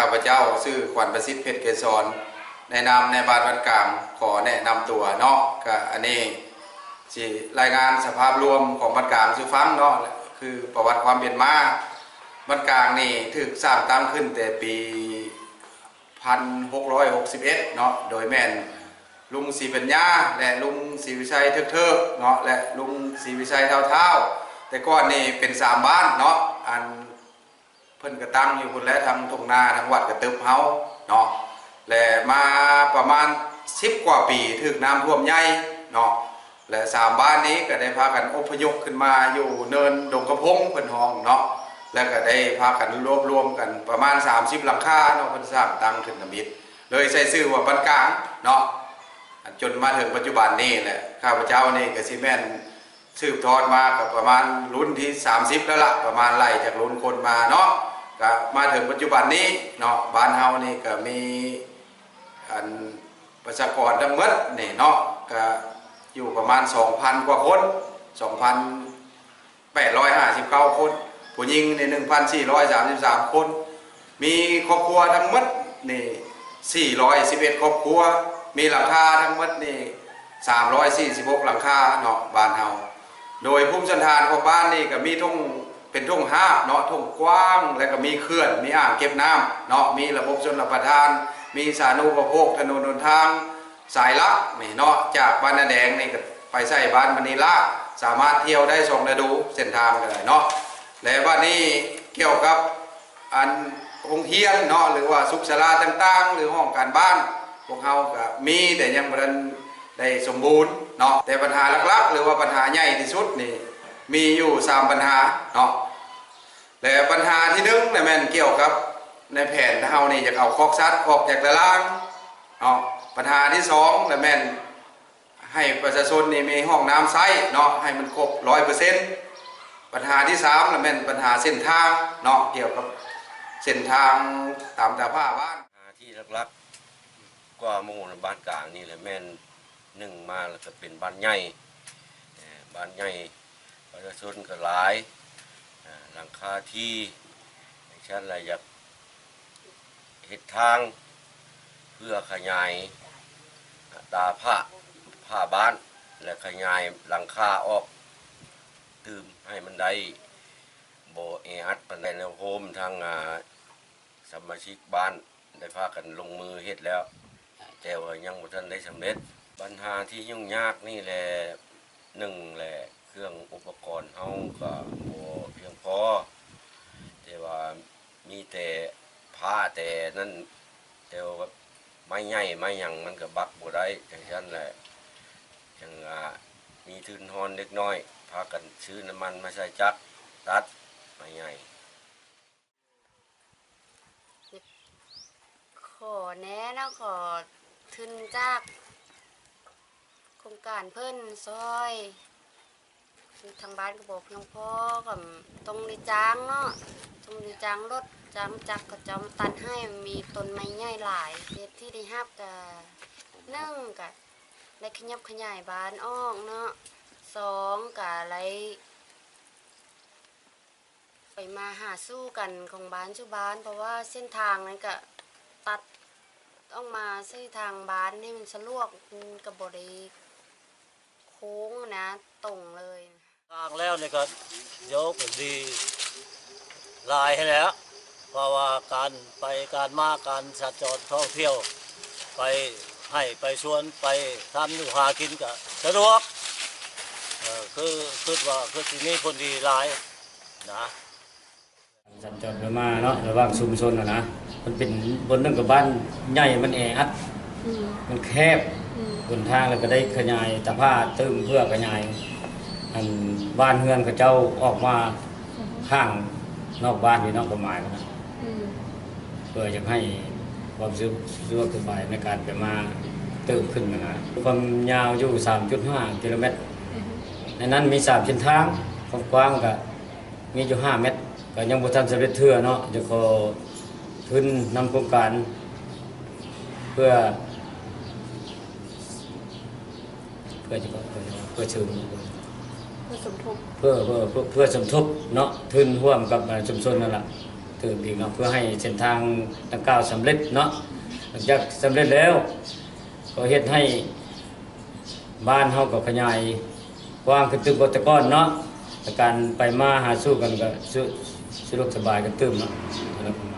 ຂ້າພະເຈົ້າຊື່ ຂວັນປະສິດ ເພັດເກສອນ ໃນນາມນາຍບ້ານບ້ານກາງ ຂໍແນະນຳຕົວເນາະ. ກະອັນນີ້ຊິລາຍງານສະພາບລວມຂອງບ້ານກາງສູ່ຟັງເນາະ. ຄືປະຫວັດຄວາມເປັນມາ, ບ້ານກາງນີ້ຖືກສ້າງຕັ້ງຂຶ້ນແຕ່ປີ ພັນຫົກຮ້ອຍຫົກສິບເອັດເນາະ ໂດຍແມ່ນລຸງສີປັນຍາ ແລະ ລຸງສີວິໄຊເທີກໆເນາະ ແລະ ລຸງສີວິໄຊທ້າວໆ. ແຕ່ກ່ອນນີ້ເປັນສາມບ້ານເນາະ ອັນເພິ່ນກະຕັ້ງຢູ່ພຸ້ນແຫຼະ ທັງທົ່ງນາ ທັງວັດກະຕຶບເຮົາເນາະ. ແລະ ມາປະມານສິບກວ່າປີ ຖືກນ້ຳຖ້ວມໃຫຍ່ເນາະ ແລະ ສາມບ້ານນີ້ກໍໄດ້ພາກັນອົບພະຍົບຂຶ້ນມາຢູ່ເນີນດົງກະພົງເພິ່ນຮ້ອງເນາະ ແລະ ກໍໄດ້ພາກັນລວບລວມກັນປະມານສາມສິບຫຼັງຄາເນາະ ເພິ່ນສ້າງຕັ້ງຂຶ້ນທຳອິດ ເລີຍໃຊ້ຊື່ວ່າບ້ານກາງເນາະ. ຈົນມາເຖິງປັດຈຸບັນນີ້ແຫຼະ ຂ້າພະເຈົ້ານີ້ກໍຊິແມ່ນສືບທອດມາກໍປະມານລຸ້ນທີສາມສິບແລ້ວລະ ປະມານໄລ່ຈາກລຸ້ນຄົນມາເນາະ ກໍມາເຖິງປັດຈຸບັນນີ້ເນາະ ບ້ານເຮົານີ້ກໍມີ ອັນປະຊາກອນທັງໝົດນີ້ເນາະ ກະຢູ່ປະມານສອງພັນກວ່າຄົນ ສອງພັນແປດຮ້ອຍຫ້າສິບເກົ້າຄົນ, ຜູ້ຍິງນີ້ໜຶ່ງພັນສີ່ຮ້ອຍສາມສິບສາມຄົນ, ມີຄອບຄົວທັງໝົດນີ້ສີ່ຮ້ອຍສິບເອັດຄອບຄົວ, ມີຫຼັງຄາທັງໝົດນີ້ສາມຮ້ອຍສີ່ສິບຫົກຫຼັງຄາເນາະ ບ້ານເຮົາ. ໂດຍພູມສັນຖານຂອງບ້ານນີ້ກະມີທົ່ງ ເປັນທົ່ງຮາບເນາະ ທົ່ງກວ້າງ ແລະກະມີເຂື່ອນ ມີອ່າງເກັບນ້ຳເນາະ ມີລະບົບຊົນລະປະທານ ມີສານູປະໂພກ ຖະໜົນຫົນທາງສາຍຫຼັກນີ້ເນາະ ຈາກບ້ານນາແດງນີ້ກະໄປໃສ່ບ້ານມະນີລາດ ສາມາດທ່ຽວໄດ້ສອງລະດູ ເສັ້ນທາງກະໄດ້ເນາະ. ແລະບາດນີ້ກ່ຽວກັບ ອັນໂຮງຮຽນເນາະ ຫຼືວ່າສຸກສາລາຕ່າງໆ ຫຼືຫ້ອງການບ້ານ ພວກເຮົາກະມີ ແຕ່ຍັງບໍ່ທັນໄດ້ສົມບູນເນາະ. ແຕ່ບັນຫາຫຼັກໆ ຫຼືວ່າບັນຫາໃຫຍ່ທີ່ສຸດນີ້ ມີຢູ່ສາມບັນຫາເນາະ. ແລະບັນຫາທີໜຶ່ງນະແມ່ນກ່ຽວກັບໃນແຜນເຮົານີ້ ຢາກເອົາຄອກສັດອອກຈາກຕະລາງເນາະ. ບັນຫາທີສອງນະແມ່ນ ໃຫ້ປະຊາຊົນນີ້ມີຫ້ອງນ້ຳໃຊ້ເນາະ ໃຫ້ມັນຄົບຮ້ອຍເປີເຊັນ. ບັນຫາທີສາມລະແມ່ນບັນຫາເສັ້ນທາງເນາະ ກ່ຽວກັບເສັ້ນທາງຕາມຕາຜ້າບ້ານ. ບັນຫາທີ່ຫຼັກໆກວ່າໝູ່ໃນບ້ານກາງນີ້ແຫຼະ ແມ່ນໜຶ່ງມາແລ້ວກະເປັນບ້ານໃຫຍ່ ເອີ ບ້ານໃຫຍ່ ປະຊາຊົນກະຫຼາຍ ເອີ ຫຼັງຄາທີ່ ຈັ່ງຊັ້ນລະ ຢາກ ເຮັດທາງເພື່ອຂະຫຍາຍຕາຜ້າ ຜ້າບ້ານ ແລະ ຂະຫຍາຍຫຼັງຄາອອກຕື່ມໃຫ້ມັນໄດ້ບໍ່ແອອັດປານໃດ. ແນວໂຮມທາງ ອາ ສະມາຊິກບ້ານໄດ້ພາກັນລົງມືເຮັດແລ້ວ ແຕ່ວ່າຍັງບໍ່ທັນໄດ້ສຳເລັດ. ບັນຫາທີ່ຫຍຸ້ງຍາກນີ້ແຫຼະ ໜຶ່ງແຫຼະ ເຄື່ອງອຸປະກອນເຮົາກະບໍ່ພຽງພໍ ແຕ່ວ່າ ມີແຕ່ພ້າແຕ່ນັ້ນ ແຕ່ວ່າໄມ້ໃຫຍ່ໄມ້ຫຍັງມັນກະບັກບໍ່ໄດ້ ຈັ່ງຊັ້ນແຫຼະ ຈັ່ງວ່າມີທຶນຮອນເລັກນ້ອຍ ພາກັນຊື້ນ້ຳມັນມາໃສ່ຈັກຕັດໄມ້ໃຫຍ່. ຂໍແນ່ເນາະ ຂໍທຶນຈາກ ໂຄງການເພິ່ນຊ່ອຍ ທາງບ້ານກະບໍ່ພຽງພໍ ກະຕ້ອງໄດ້ຈ້າງເນາະ ຕ້ອງໄດ້ຈ້າງລົດຈ້າງຈັກເຂົາເຈົ້າມາຕັດໃຫ້ ມີຕົ້ນໄມ້ໃຫຍ່ຫຼາຍ. ເຫດທີ່ໄດ້ຮັບກະ ໜຶ່ງກະໄດ້ຂະຫຍັບຂະຫຍາຍບ້ານອອກເນາະ ສອງກະໄດ້ ໄປມາຫາສູ່ກັນຂອງບ້ານສູ່ບ້ານ ເພາະວ່າເສັ້ນທາງນັ້ນກະຕັດອອກມາໃສ່ທາງບ້ານໃຫ້ມັນສະດວກ ມັນກະບໍ່ໄດ້ໂຄ້ງນະ ຕົງເລີຍ. ທາງແລ້ວນີ້ກະ ໂຍກດີຫຼາຍຫັ້ນແຫຼະ ເພາະວ່າການໄປການມາ ການສັນຈອນທ່ອງທ່ຽວ ໄປໄຮ່ໄປສວນ ໄປທຳຢູ່ຫາກິນກະສະດວກ ເອີ ຄື ຄິດວ່າຄືຊິມີຜົນດີຫຼາຍ ນະ ສັນຈອນໄປມາເນາະ ລະຫວ່າງຊຸມຊົນຫັ້ນນະ ມັນເປັນບ່ອນໜຶ່ງກະບ້ານໃຫຍ່ ມັນແອອັດ ອືມ ມັນແຄບ ອືມ ຫົນທາງ ລະກະໄດ້ຂະຫຍາຍຕາຜ້າຕື່ມ ເພື່ອຂະຫຍາຍ ອັນ ບ້ານເຮືອນເຂົາເຈົ້າອອກມາ ອືມ ຂ້າງນອກບ້ານນີ້ເນາະ ຄວາມໝາຍມັນນະ ອືມ ເພື່ອຢາກໃຫ້ຄວາມສະດວກສະບາຍໃນການໄປມາຕື່ມຂຶ້ນຫັ້ນນະ. ຄວາມຍາວຢູ່ສາມຈຸດຫ້າກິໂລແມັດ ອືມ ໃນນັ້ນມີສາມເສັ້ນທາງ ຄວາມກວ້າງກະ ມີຢູ່ຫ້າແມັດ ກະຍັງບໍ່ທັນສຳເລັດເທື່ອເນາະ ຈະຂໍທຶນນຳໂຄງການ ເພື່ອ ເພື່ອ ເພື່ອ ເພື່ອເສີມ ເພື່ອສົມທົບ ເພື່ອ ເພື່ອ ເພື່ອ ເພື່ອສົມທົບເນາະ ທຶນຮ່ວມກັບ ເອີ ຊຸມຊົນນັ້ນລະ. ຕື່ມອີກເນາະ ເພື່ອໃຫ້ເສັ້ນທາງດັ່ງກ່າວສຳເລັດເນາະ. ຫຼັງຈາກສຳເລັດແລ້ວ ກໍເຮັດໃຫ້ບ້ານເຮົາກໍຂະຫຍາຍກວ້າງຂຶ້ນຕື່ມກວ່າແຕ່ກ່ອນເນາະ ແລະ ການໄປມາຫາສູ່ກັນກໍສະ ສະດວກສະບາຍຂຶ້ນຕື່ມເນາະ.